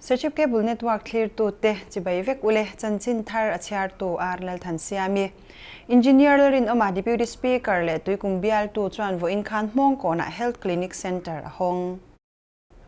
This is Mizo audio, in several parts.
Serchhip Cable Network thlirtute chibai vek ule chanchin thar a chhiartu Ar Lalthansiami. Engineer Lalrinawma Deputy Speaker leh Tuikum bialtu chuan vawiin khan Hmawngkawnah Health Clinic Centre a hawng.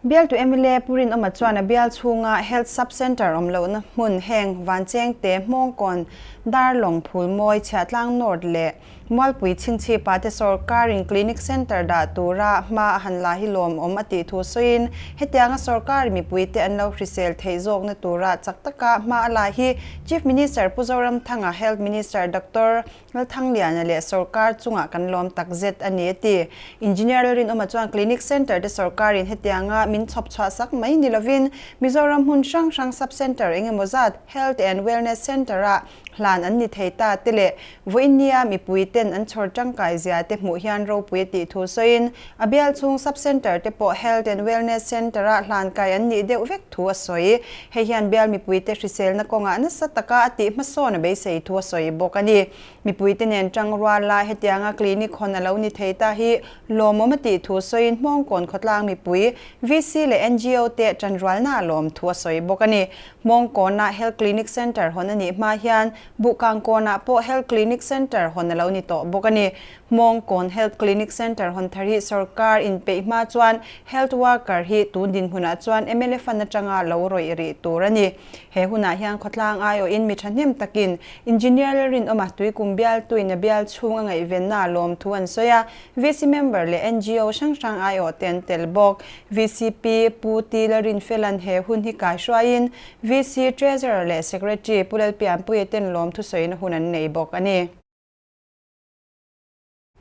Bialtu mla Pu Rinawma chuan a bial chhunga Health Sub Centre awm lohna hmun heng Vanchengte, Hmawngkawn, Darlawng, Phulmawi, Chhiahtlang North leh Mualpui chhinchhipa te sawrkarin Clinic Centre dah tura hma a han la hi lawmawm a tih thu sawiin hetianga sawrkar mipuite an lo hrisel theih zawkna tura chak taka hma a la hi Chief Minister Pu Zoramthanga, Health Minister Doctor Lalthangliana leh sawrkar chungah kan lawm tak zet a ni a ti. Engineer Lalrinawma chuan Clinic Centre te sawrkarin hetianga min chhawp chhuah sak mai ni lovin Mizoram hmun hrang hrang Sub Centre engemaw zat Health and Wellness Centre-ah hlan an ni thei ta te leh vawinia mipui ten an chhawr tangkai zia te hmuh hian ropui a tih thu sawiin a bial chhung Sub Centre te pawh Health and Wellness Centre-ah hlan kai an nih deuh vek thu a sawi. Hei hian bial mipuite hriselna kawngah nasa taka a tih hmasawn a beisei thu a sawi bawk a ni. Mipuite nen tangrual lai hetianga clinic hawn a lo ni thei ta hi lawmawm a tih thu sawiin Hmawngkawn khawtlang mipui, VC leh ngo te tanrualna a lawm thu a sawi bawk a ni. Hmawngkawnah Health Clinic Centre hawn a nih hma hian Buhkangkawnah pawh Health Clinic Centre hawn a lo ni tawh bawk a ni. Hmawngkawn Health Clinic Centre hawn thar hi sorkar inpeih hma chuan Health Worker hi tun dinhmunah chuan mla fund atanga lo rawih rih tur a ni. He hunah hian khawtlang aiawhin mi thahnem takin Engineer Lalrinawma Tuikum bialtuin a bial chhung a ngaihvenna lawmthu an sawi a, VC member leh ngo hrang hrang aiawh te an tel bawk. VCP Pu T Lalrinfela'n he hun hi kaihruaiin VC Treasurer leh Secretary Pu Lalpianpuia ten lawmthu sawina hun an nei bawk a ni.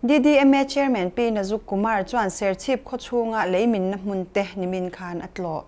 DDMA Chairman Pi Nazuk Kumar chuan Serchhip khaw chhunga leiminna hmun te nimin khan a tlawh.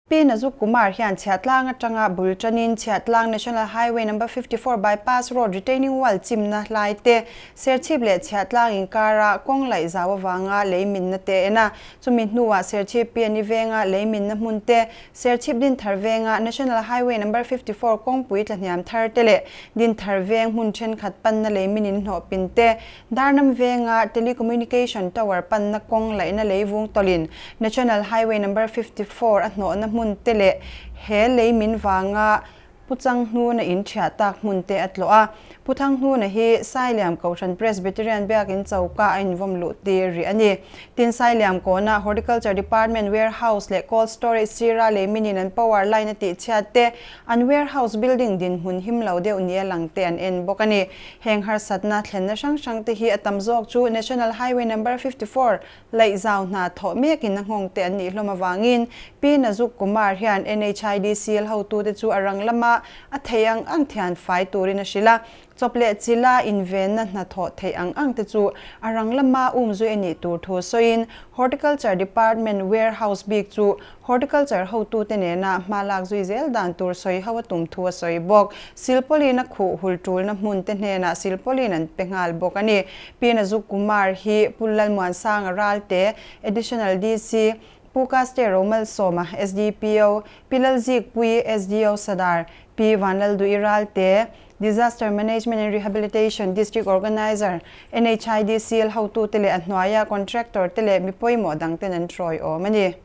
Pi Nazuk Kumar hian Chhiahtlang atanga bul tanin Chhiahtlang National Highway Number 54 Bypass Road Retaining Wall chimna hlai te, Serchhip leh Chhiahtlang inkara kawng laih zau avanga leiminna te en a. Chumi hnuah Serchhip Piani venga leiminna hmun te, Serchhip Dinthar venga National Highway Number 54 kawngpui tlahniam thar te leh Dinthar veng hmun thenkhat panna lei minin hnawh pin te, Darnam venga Telecommunication Tower panna kawng laihna lei vung tawlhin National Highway Number 54 a hnawhna hmun te leh he lei min vanga Pu Changhnuna in thiah tak hmun te a tlawh a. Pu Thanghnuna hi Sailiam Kohhran Presbyterian Biakin choka a invawm luh tir rih a ni. Tin, Sailiam kawna Horticulture Department warehouse leh cold storage sira lei minin an power line a tih chhiat te, an warehouse building dinhmun him lo deuh nia lang te an en bawk a ni. Heng harsatna thlenna hrang hrang te hi a tam zawk chu National Highway Number 54 Laihzau hna thawh mekin a nghawng te an nih hlawm avangin Pi Nazuk Kumar hian NHIDCL hotute chu a rang lama a theih ang ang thian fai turin a hrilh a, chawp leh chila invenna hna thawh theih ang ang te chu a rang lama umzui a nih tur thu sawiin Horticulture Department Warehouse bik chu Horticulture hotute nena hma lak zui zel dan tur sawi ho a tum thu a sawi bawk. Silpauline a khuh hul tulna hmun te hnenah silpauline an pe nghal bawk a ni. Pi Nazuk Kumar hi Pu Lalmuansanga Ralte, Additional DC, Pu Kaste Romalsawma, SDPO, Pi Lalzikpui, SDO Sadar, Pi Vanlalduih Ralte, Disaster Management and Rehabilitation District Organiser, NHIDCL hotute leh a hnuaia contractor te leh mi pawimawh dang ten an hrawi awm a ni.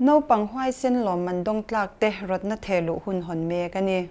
Naupang huaisen lawmman dawng tlak te rawtna theh luh hun hawn mek a ni.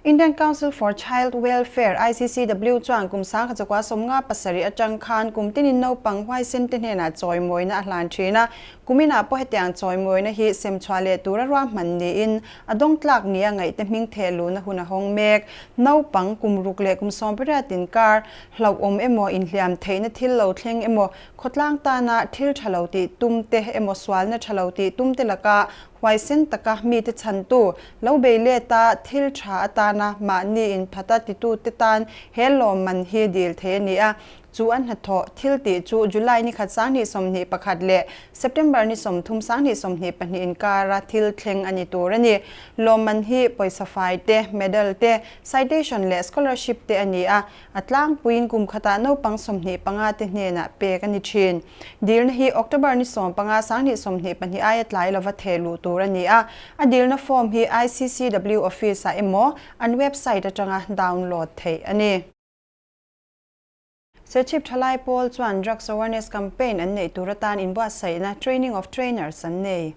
Indian Council for Child Welfare, ICCW, chuan kum sangkhat 57 atang khan kum tinin naupang huaisen te hnenah chawimawina a hlan thin a. Kuminah pawh hetiang chawimawina hi semchhuah leh tura ruahman niin a dawng tlak nia ngaihte hming theh luhna hun a hawng mek. Naupang kum ruk leh kum 18 inkar hlauhawm emaw inhliam theihna thil lo thleng emaw khawtlang tana thil tha lo tih tum te emaw sualna tha lo tih tum te laka Huaisen taka mite chhantu lo bei let a, thil tha atana mahni inphata titute tan he lawmman hi dil thei a ni a. Chu an hnathawh thil tih chu July ni khat 2021 leh September ni 30 2022 inkara thil thleng a ni tur a ni. Lawmman hi pawisa fai te, medal te, citation leh scholarship te a ni a. A tlangpuiin kum khatah naupang 25 te hnenah pek a ni thin. Dilna hi October ni 15 2022 aia tlai lova theh luh tur a ni a, a dilna form hi ICCW office-ah emaw an website atanga download theih a ni. Serchhip Thalai Pawl chuan Drugs Awareness Campaign an neih tur atan inbuatsaihna Training of Trainers an nei.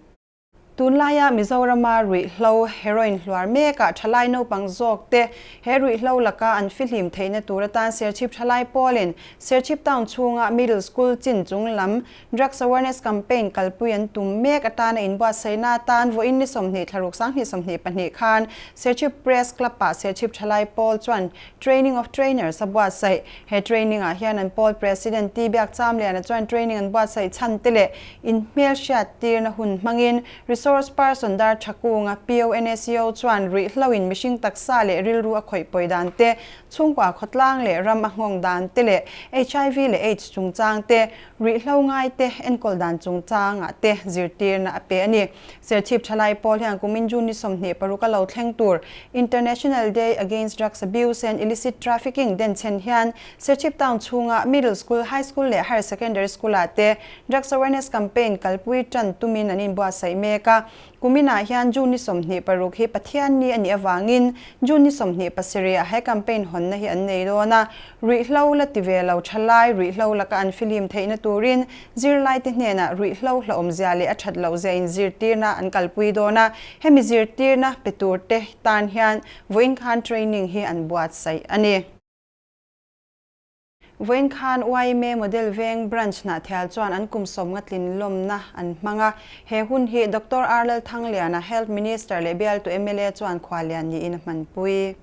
Tunlaia Mizorama ruihhlo heroin hluar mekah thalai naupang zawk te he ruihhlo laka an fihlim theihna tur atan Serchhip thalai pawlin Serchhip Town chhunga Middle School chin chung lam Drugs Awareness Campaign kalpui an tum mek atana inbuatsaihna atan vawiin ni 20 thlaruk 20 22 khan Serchhip Press Club-ah Serchhip thalai pawl chuan Training of Trainers a buatsaih. He training-ah hian an pawl President T Biak Chamliana chuan training an buatsaih chhan te leh inhmelhriat tirna hun hmangin Resource Person Dar Thakunga, PONACO, chuan ruihhloin mihring taksa leh rilru a khawih pawi dan te, chhungkua khawtlang leh ram a nghawng dan te leh hiv leh aids chungchang te, ruihhlo ngai te enkawl dan chungchangah te zirtirna a pe a ni. Serchhip thalai pawl hian kumin June ni 26 a lo thleng tur International Day Against Drugs Abuse and Illicit Trafficking denchhen hian Serchhip Town chhunga Middle School, High School leh Higher Secondary School-ah te Drugs Awareness Campaign kalpui tan tumin an inbuatsaih mek a. Kuminah hian June ni 26 hi Pathian ni a nih avangin June ni 27 ah he campaign hawnna hi an nei dawn a. Ruihhlo la ti ve lo thalai ruihhlo laka an fihlim theihna turin zirlaite hnenah ruihhlo hlauhawmzia leh a that lohzia inzirtirna an kalpui dawn a. Hemi zirtirna pe turte tan hian vawiin khan training hi an buatsaih a ni. Vawiin khan yma Model Veng Branch Hnahthial chuan an kum sawmnga tlin lawmna an hmang a. He hun hi Doctor R Lalthangliana, Health Minister leh bialtu mla chuan khuallian niin a hmanpui.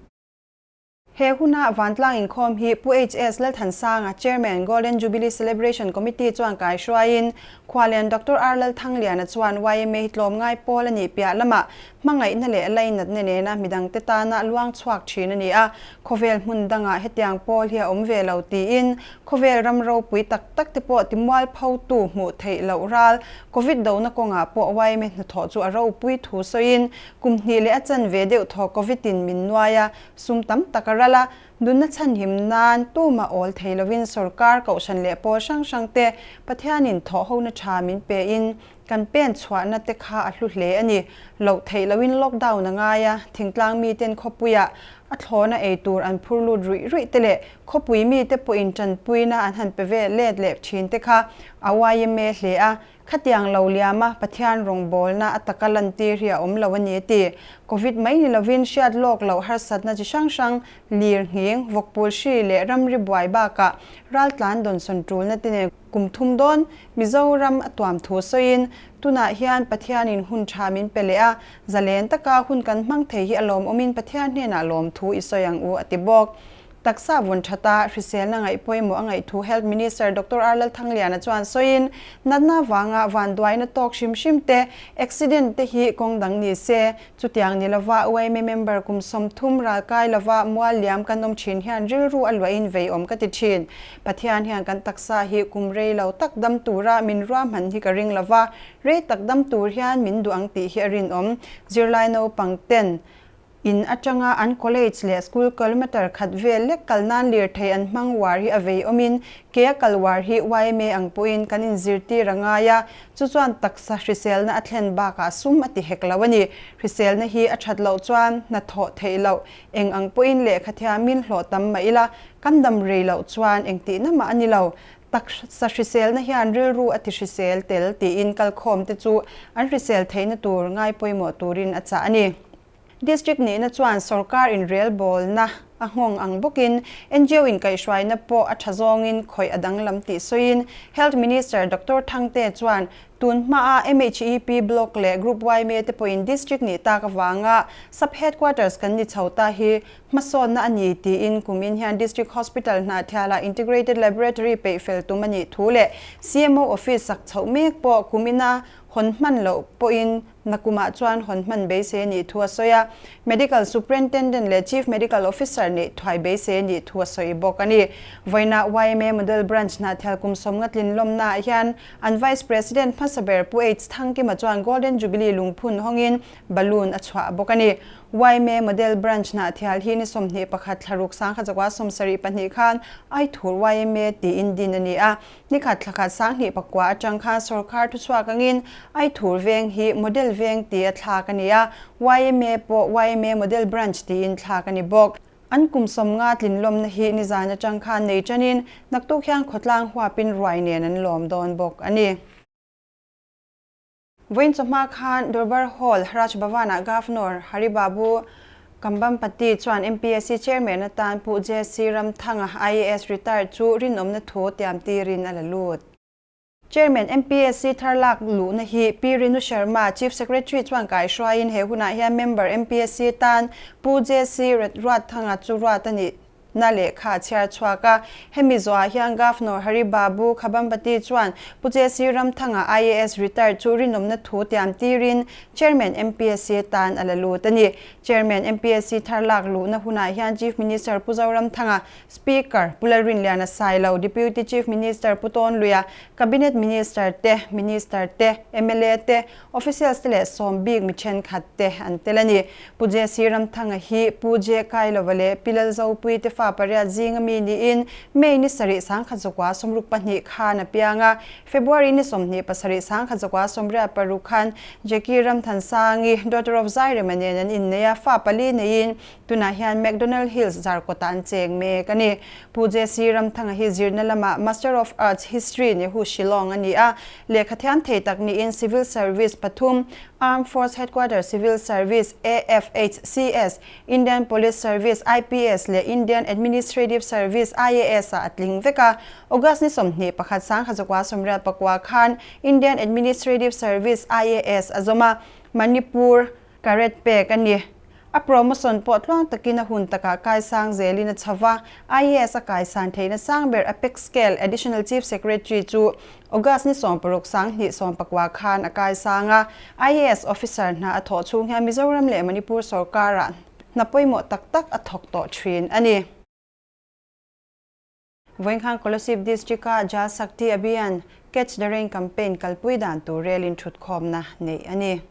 He huna vantlang inkhawm hi Pu HS Lalthansanga, Chairman, Golden Jubilee Celebration Committee chuan kaihruaiin khuallian Doctor R Lalthangliana chuan yma hi tlawmngai pawl a nih piah lamah Hmangaihna leh lainatna nena midangte tana luang chhuak thin a ni a, khawvel hmun dangah hetiang pawl hi a awm ve lo tiin khawvel ram ropui tak tak te pawh timualphotu hmuh theih loh ral Covid dona kawngah pawh yma hnathawh chu a ropui thu sawiin kum hnih leh a chanve deuh thaw Covid in min nuai a, sum tam tak a ral a, nunna chhanhim nan tumah awl thei lovin sorkar kohhran leh pawl hrang hrang te Pathianin thawhhona tha min pein Kan pen chhuahna te kha a hlu hle a ni. Loh theih loin lockdown a ngai a, thingtlang miten khawpuiah a thlawna ei tur an phur lut ruih ruih te leh khawpui mite pawhin tanpuina an han pe ve let leh thin te kha a yma hle a. Khatiang lo liama Pathian rawngbawlna a taka lantir hi a awm lo a ni a ti. Covid mai ni lovin hriat lawk loh harsatna chi hrang hrang, lir nghing, vawkpul hri leh ramri buai bakah raltlan dawnsawn tulna te nen Kum thum dawn Mizoram a tuam thu sawiin, tunah hian Pathianin hun tha min pe leh a, zalen taka hun kan hmang thei hi a lawmawmin Pathian hnenah lawm thu i sawi ang u, a ti bawk. Taksa vun thata hriselna ngaih pawimawh a ngaih thu Health Minister Doctor R Lalthangliana chuan sawiin, natna vanga vanduaina tawk hrim hrim te, accident te hi kawng dang ni se, Chutiang ni lova yma member kum 30 ral kai lova mual liam kan awm thin hian rilru a luahin vei awm ka ti thin. Pathian hian kan taksa hi kum rei lo tak dam tura min ruahman hi ka ring lova, rei tak dam tur hian min duh ang tih hi a rinawm. Zirlai naupang ten in atanga an college leh school kilometer khat vel lek kal nan lirthei an hmang uar hi a vei awmin ke a kal uar hi yma ang pawhin kan inzirtir a ngai a, Chu chuan taksa hriselna a thlen bakah sum a ti hek lo a ni. Hriselna hi a that loh chuan hnathawh theih loh, eng ang pawhin lehkha thiamin hlawh tam mah ila, kan dam rei loh chuan engtihna mah a ni lo. Taksa hriselna hian rilru a ti hrisel tel tiin kalkhawmte chu an hrisel theihna tur ngai pawimawh turin a chah a ni. District nihna chuan sorkar inrelbawlna a nghawng ang bawkin ngo inkaihhruaina pawh a tha zawngin khawih a danglam tih sawiin Health Minister Doctor Thangte chuan tun hmaa MHEP Block leh Group yma te pawhin District nih tak avanga Sub Headquarters kan ni chho ta hi hmasawnna a ni tiin kumin hian District Hospital Hnahthialah Integrated Laboratory peih fel tum a nih thu leh CMO Office sak chhoh mek pawh kumina hawn hman loh pawhin Nakumah chuan hawn hman beisei a nih thu a sawi a, Medical Superintendent leh Chief Medical Officer nih thuai beisei a nih thu a sawi bawk a ni. Vawiinah yma Model Branch Hnahthial kum 50 tlin lawmnaah hian an Vice President hmasa ber Pu H Thangkima chuan Golden Jubilee lungphun hawngin balloon a chhuah bawk a ni. Yma Model Branch Hnahthial hi ni 21 thlaruk 1972 khan Aithur yma tiin din a ni a, Nikhat thlakhat 2009 atang khan sorkar thuchhuak angin Aithur veng hi Model Veng tia thlak a ni a, yma pawh yma Model Branch tiin thlak a ni bawk. An kum 50 tlin lawmna hi nizan atang khan nei tanin naktuk hian khawtlang huapin ruai nen an lawm dawn bawk a ni. Vawiin chawhma khan Durbar Hall, Raj Bhavan-ah Governor Hari Babu Kambhampati chuan MPSC Chairman atan Pu JC Ramthanga, IAS retired chu rinawmna thu tiam tirin a la lut. Chairman MPSC thar lak luhna hi Pi Rinu Sharma, Chief Secretary chuan kaihruaiin he hunah hian Member MPSC tan Pu JC Ruatthanga chu ruat a nih na lehkha a chhiar chhuak a. Hemi zawhah hian Governor Hari Babu Khabampati chuan Pu JC Ramthanga IAS retired chu rinawmna thu tiam tirin Chairman MPSC tan a la lut a ni. Chairman MPSC thar lak luhna hunah hian Chief Minister Pu Zoramthanga Speaker, Pu Lalrinliana Sailo, Deputy Chief Minister Pu Tawnluia, Cabinet Minister te, Minister te, mla te, Officials te leh sawm bik mi thenkhat te an tel a ni. Pu JC Ramthanga hi Pu J Kailova leh Pi Lalzopui te fa pariat zinga mi niin May ni sarih 1962 khan a piang a, February ni 27 1986 khan Jackie Ramthansangi, daughter of Zairema nen an innei a, fa pali neiin Tunah hian McDonald Hills zarkawtah an cheng mek a ni. Pu JC Ramthanga hi zirna lamah Master of Arts, History, Nehu Shillong a ni a. Lehkha thiam thei tak niin Civil Service pathum, Armed Force Headquarters Civil Service, AFHCS, Indian Police Service, IPS, leh Indian Administrative Service, IAS, ah a tling vek a. August ni 21 1989 khan Indian Administrative Service, IAS, a zawm a. Manipur Caret pek a ni. A promotion pawh tluang takin a hun takah kaisang zelin a chho va, IAS a kaisan theihna sang ber Apex Scale Additional Chief Secretary chu August ni 16 2019 khan a kaisang a. IAS officer hna a thawh chhung hian Mizoram leh Manipur sorkarah hna pawimawh tak tak a thawk tawh thin a ni. Vawinkhan Kolasib District-a Jal Shakti Abhiyan, Catch the Rain Campaign kalpui dan tur relin thutkhawmna neih a ni.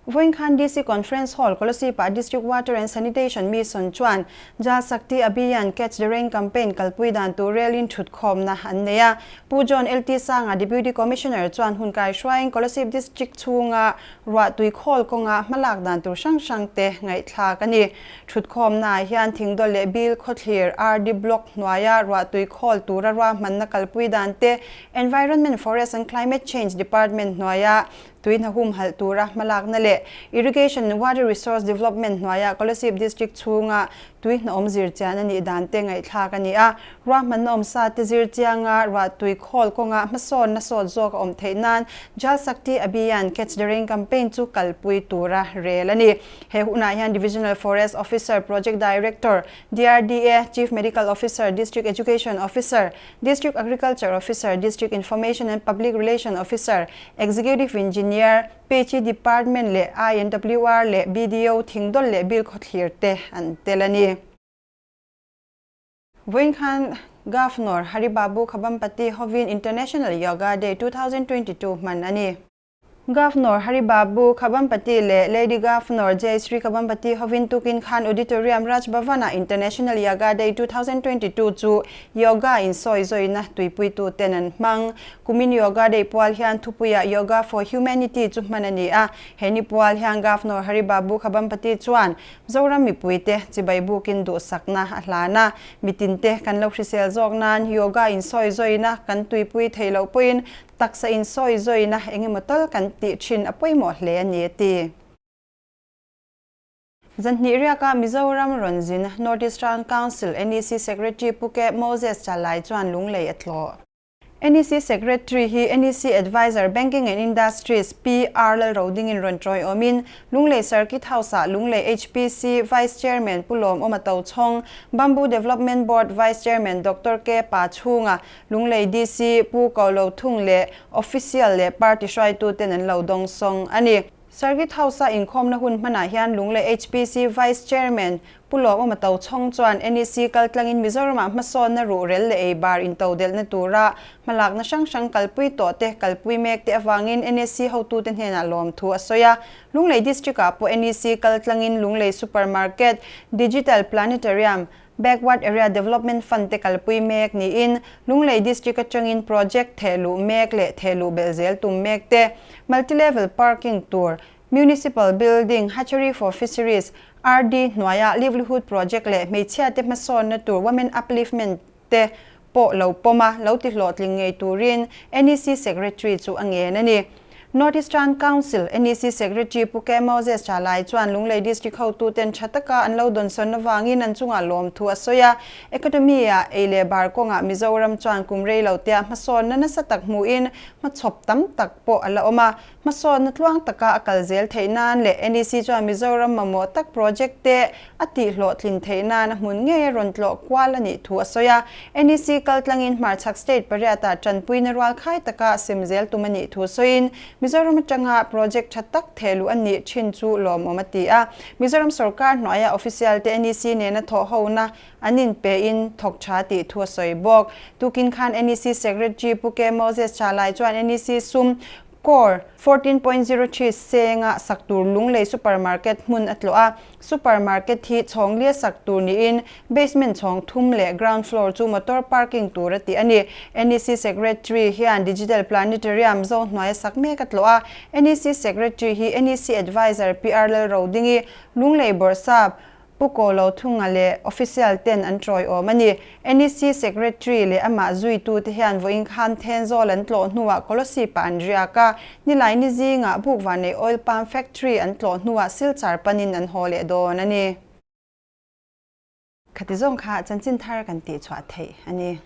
Vawinkhan DC Conference Hall, Kolasib-ah District Water and Sanitation Mission chuan Jal Shakti Abhiyan, Catch the Rain Campaign kalpui dan tur relin thutkhawmna an nei a. Pu John LT Sanga, Deputy Commissioner chuan hun kaihruaiin Kolasib District chhunga ruahtui khawl kawnga hmalak dan tur hrang hrang te ngaihthlak a ni. Thutkhawmnaah hian Thingdawl leh Bil khawthlir RD Block hnuaia ruahtui khawl tura ruahmanna kalpui dan te, Environment, Forest and Climate Change Department hnuaia Tui hna humhalh tura hmalakna leh Irrigation and Water Resource Development hnuaia Kolasib District chhunga tui hna awm zir chian a nih dan te ngaihthlak a ni a. Ruahmanna awm sa te zir chianga ruahtui khawl kawnga hmasawnna sawt zawk a awm theih nan Jal Shakti Abhiyan Catch the Rain Campaign chu kalpui tura rel a ni. He hunah hian Divisional Forest Officer, Project Director, DRDA, Chief Medical Officer, District Education Officer, District Agriculture Officer, District Information and Public Relation Officer, Executive Engineer, PHE Department leh INWR leh BDO Thingdawl leh Bilkhawthlir te an tel a ni. Vawiin khan Governor Hari Babu Khabampati hovin International Yoga Day 2022 hman a ni. Governor Hari Babu Khabampati leh Lady Governor Jayashree Khabampati hovin tukin khan Auditorium Raj Bhavan-ah International Yoga Day 2022 chu Yoga insawi zawina tuipuitu ten an hmang. Kumin Yoga Day pual hian thupuiah Yoga for Humanity chu hman a ni a. He ni pual hian Governor Hari Babu Khabampati chuan Zoram mipuite chibai bukin duhsakna a hlan a. Mitinte kan lo hrisel zawk nan Yoga insawi zawina kan tuipui thei loh pawhin Taksa insawi zawina eng emaw tal kan tih thin a pawimawh hle a ni a ti. Zanhnih riaka Mizoram rawn zin North Eastern Council, NEC, Secretary Pu Ke Moses Chalai chuan lunglei a tlawh. NEC Secretary hi NEC Adviser Banking and Industries Pi R Lalrodingin rawn tawiawmin Lunglei Circuit House-ah Lunglei HPC Vice Chairman Pu Lawmawma Tochhawng, Bamboo Development Board Vice Chairman Doctor Ke Pa Chhunga, Lunglei DC Pu Ko Lo Thung leh Official leh Party hruaituten an lo dawngsawng a ni. Circuit House-a inkhawmna hun hmanah hian Lunglei HPC Vice Chairman Pu Lawmawma Tochhawng chuan NEC kaltlangin Mizoramah hmasawnna ruhrel leh ei bar intodelhna tura hmalakna hrang hrang kalpui tawh te kalpui mek te avangin NEC hotute hnenah lawmthu a sawi a. Lunglei District-ah pawh NEC kaltlangin Lunglei Super Market, Digital Planetarium, Backward Area Development Fund te kalpui mek niin Lunglei District atangin project thehluh mek leh thehluh belh zel tum mek te, Multi Level Parking tur, Municipal Building, Hatchery for Fisheries, RD hnuaia Livelihood Project leh hmeichhia te hmasawnna tur Women Upliftment te pawh lo pawm a, lo ti hlawhtling ngei turin NEC Secretary chu a ngen a ni. North Eastern Council, NEC, Secretary Pu K Moses Chalai chuan Lunglei District hotuten tha taka an lo dawnsawn avangin an chungah lawmthu a sawi a. Economy-ah ei leh bar kawngah Mizoram chuan kum rei lo tea hmasawnna nasa tak hmuhin hmachhawp tam tak pawh a la awm a. Hmasawnna tluang taka a kal zel theih nan leh NEC chuan Mizoram mamawh tak project te a tihhlawhtlin theih nan a hmun ngei a rawn tlawh kual a nih thu a sawi a. NEC kaltlangin hmarchhak state pariatah tanpuina rual khai taka sem zel tum a nih thu sawiin Mizoram atanga project tha tak thehluh a nih thin chu lawmawm a ti a. Mizoram sorkar hnuaia official te NEC nena thawhhona An inpein thawk tha tih thu a sawi bawk. Tukin khan NEC Secretary Pu K Moses Chalai chuan NEC sum Crore 14.03 senga sak tur Lunglei Super Market hmun a tlawh a. Super Market hi chhawng lia sak tur niin basement chhawng thum leh ground floor chu motor parking tur a ti a ni. NEC Secretary hian Digital Planetarium zo hnuaia sak mek a tlawh a. NEC Secretary hi NEC Adviser PR Lalrodingi, Lunglei Bawrhsap, Pu Kolo Thunga leh official ten an tawiawm a ni. NEC Secretary leh amah zuitute hian vawiin khan Thenzawl an tlawh hnuah Kolosip-ah an riak a, Nilaini zingah Bukvanei Oil Palm Factory an tlawh hnuah Silchar panin an haw leh dawn a ni. Khati zawng kha chanchin thar kan tihchhuah theih a ni.